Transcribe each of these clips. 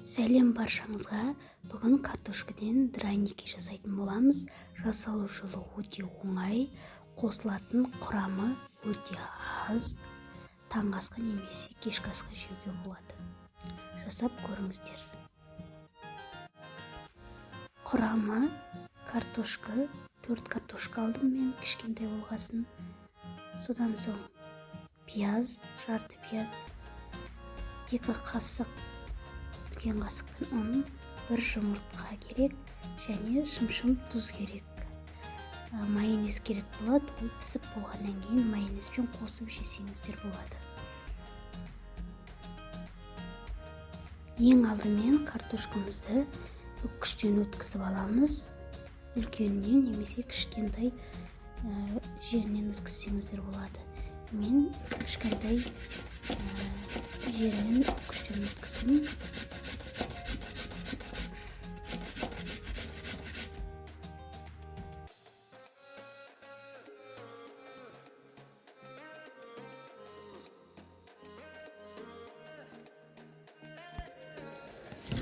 Сәлем баршаңызға. Бүгін картошкіден драники жасайтын боламыз. Жасалу жолы өте оңай, қосылатын құрамы өте аз. Таңғы асқа немесе кешкі асқа жеуге болады. Жасап көріңіздер. Құрамы: картошка, 4 картошка алдым мен, кішкентай болғасын. Содан соң пияз, жарты пияз, 2 қасық үлкен қасықпен ұн, 1 жұмыртқа керек және шымшым тұз керек. Майонез керек болады, ол пісіп болғаннан кейін майонезбен қосып жесеңіздер болады. Ең алдымен картошкамызды үккіштен өткізіп аламыз. Үлкенінен немесе кішкентай жерінен өткізсеңіздер болады. Мен кішкентай жерінен үккіштен өткіздім.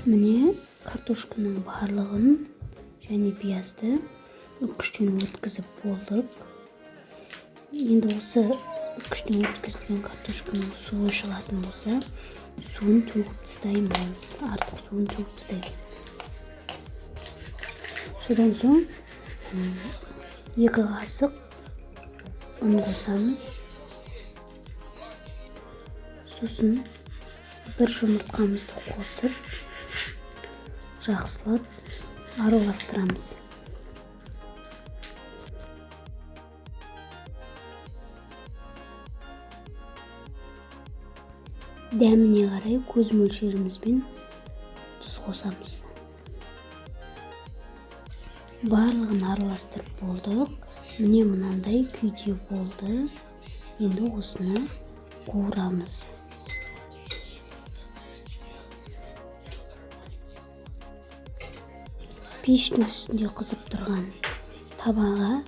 Міне, картошканың барлығын және пиязды үккіштен өткізіп болдық. Енді осы үккіштен өткізілген картошканың суы шығатын болса, суын төгіп тастаймыз, артық суын төгіп тастаймыз. Содан соң 2 қасық ұн қосамыз. Сосын 1 жұмыртқамызды қосып, жақсылап араластырамыз. Дәміне қарай көз мөлшерімізбен тұз қосамыз. Барлығын араластырып болдық. Міне, мынандай күйде болды. Енді осыны қуырамыз. Пештің үстінде қызып тұрған табаға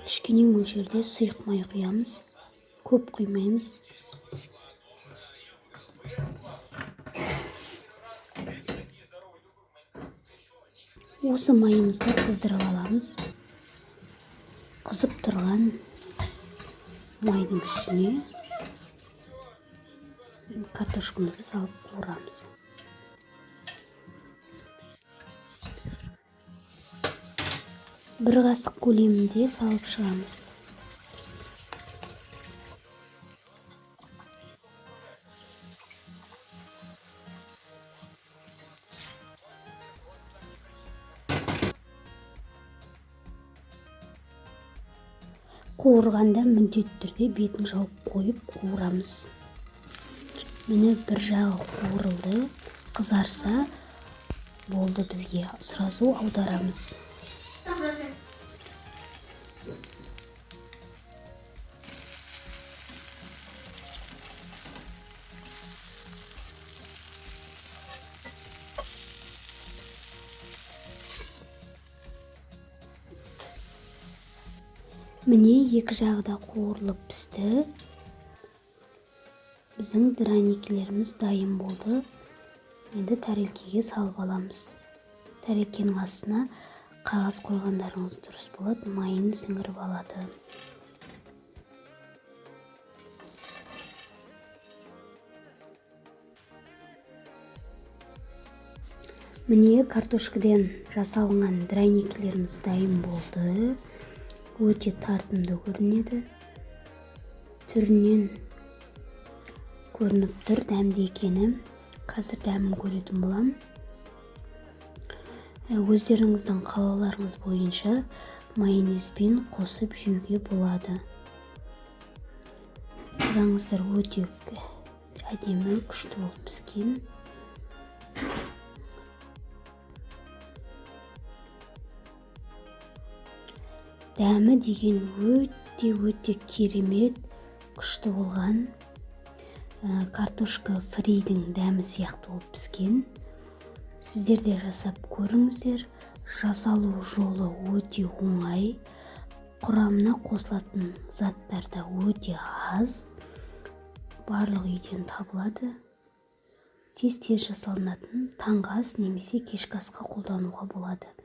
кішкене мөлшерде сұйық май құямыз. Көп құймаймыз. Осы майымызды қыздырып аламыз. Қызып тұрған майдың үстіне картошкамызды салып қуырамыз. 1 қасық көлемінде салып шығамыз. Қуырғанда міндетті түрде бетін жауып қойып қуырамыз. Міне, бір жағы қуырылды, қызарса болды, бізге сразу аударамыз. Міне, екі жағы да қуырылып пісті. Біздің драникілеріміз дайын болды. Енді тәрелкеге салып аламыз. Тәрелкенің астына қағаз қойғандарыңыз дұрыс болады, майын сіңіріп алады. Міне, картошкадан жасалынған драникілеріміз дайын болды. Өте тартымды көрінеді. Түрінен көрініп тұр дәмді екені. Қазір дәмін көретін боламын. Өздеріңіздің қалауларыңыз бойынша майонезбен қосып жеуге болады. Қараңыздар, өте әдемі, күшті болып піскен. Дәмі деген өте-өте керемет, күшті болған. Картошка фридің дәмі сияқты болып піскен. Сіздер де жасап көріңіздер. Жасалу жолы өте оңай. Құрамына қосылатын заттар да өте аз. Барлық үйден табылады. Тез-тез жасалынатын таңғы ас немесе кешкі асқа қолдануға болады.